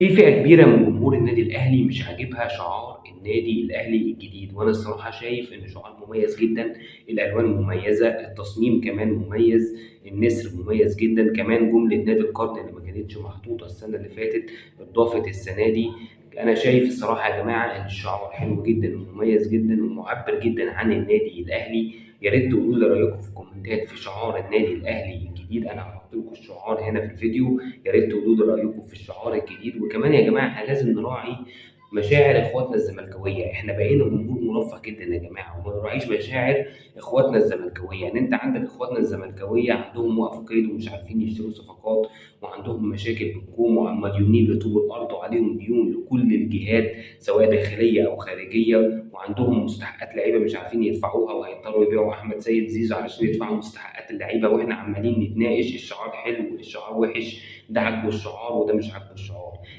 في فئة كبيرة من جمهور النادي الأهلي مش عاجبها شعار النادي الأهلي الجديد، وأنا الصراحة شايف إن شعار مميز جدا، الألوان مميزة، التصميم كمان مميز، النسر مميز جدا، كمان جملة نادي القرن اللي ما كانتش محطوطة السنة اللي فاتت اتضافت السنة دي. أنا شايف الصراحة يا جماعة إن الشعار حلو جدا ومميز جدا ومعبر جدا عن النادي الأهلي. يا ريت تقولوا لي رأيكم في الكومنتات في شعار النادي الأهلي الجديد، أنا هحط لكم الشعار هنا في الفيديو، يا ريت تقولوا لي رأيكم في الشعار الجديد. وكمان يا جماعة احنا لازم نراعي مشاعر اخواتنا الزملكاويه، احنا بقينا جمهور مرفه جدا يا جماعة وما نراعيش مشاعر اخواتنا الزملكاويه. يعني انت عندك اخواتنا الزملكاويه عندهم وقف قيد ومش عارفين يشتروا صفقات، وعندهم مشاكل بالكوم ومديونين لطوب الارض وعليهم ديون لكل الجهات سواء داخلية او خارجية، وعندهم مستحقات لعيبة مش عارفين يدفعوها وهيضطروا يبيعوا احمد سيد زيزو علشان يدفعوا مستحقات اللعيبة، واحنا عمالين نتناقش الشعار حلو الشعار وحش، ده عاجبه الشعار وده مش عاجبه الشعار.